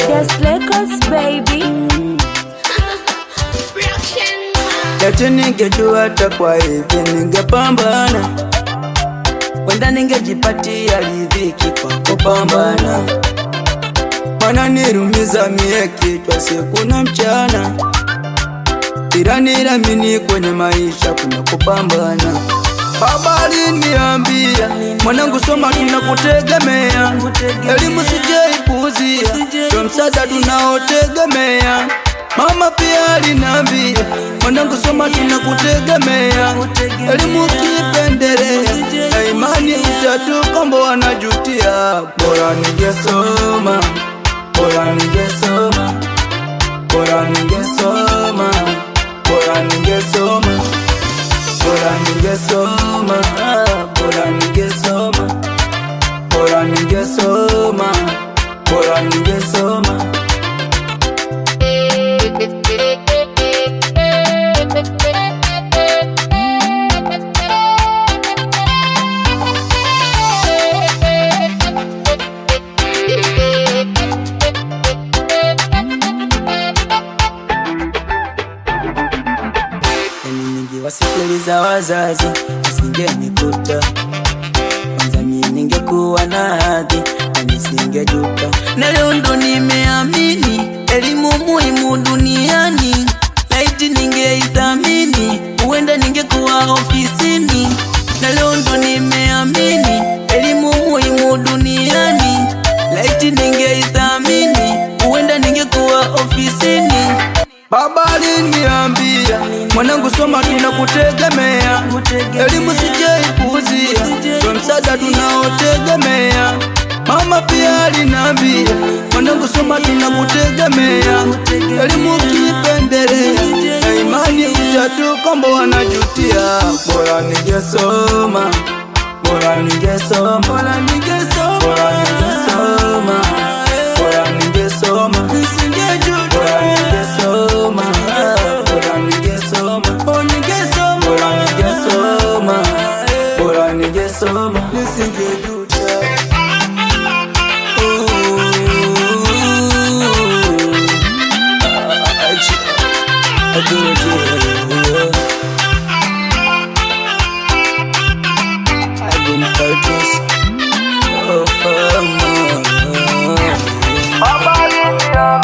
Just Records, baby. Laiti ningejua hata kwa hivi ningepambana, wenda ningejipatia riziki kwa kupambana. Mana nirumiza mie kichwa siku na mchana, ila nilamini kwenye maisha kuna kupambana. Baba aliniambia, mwanangu soma, tunakutegemea, elimu sijaipuuzia, ndio msaada tunaotegemea. Mama pia aliniambia, mwanangu soma, tunakutegemea, elimu kipendelea, na imani utatukomboa, najutia. Bora ningesoma, bora ningesoma, bora ningesoma, bora ningesoma, bora ningesoma, bora ningesoma, bora ningesoma, bora ningesoma. Yani ningewasikiliza wazazi asingenikuta, kwanza mimi ningekuwa na hadhi na nisingejuta. Na leo ndo nimeamini elimu muhimu duniani, laiti ningeithamini huenda ningekuwa ofisini. Na leo ndo nimeamini elimu muhimu duniani, laiti ningeithamini huenda ningekuwa ofisini. Baba aliniambia, mwanangu soma, tunakutegemea, elimu sijaipuuzia, ndio msaada tunaotegemea. Mama pia aliniambia, mwanangu soma, tunakutegemea, elimu kipendelea, na imani utatukomboa, najutia. Bora ningesoma, bora ningesoma, bora ningesoma, bora ningesoma, bora ningesoma, bora ningesoma, bora ningesoma, bora ningesoma, bora ningesoma, nisingejuta. Baba aliniambia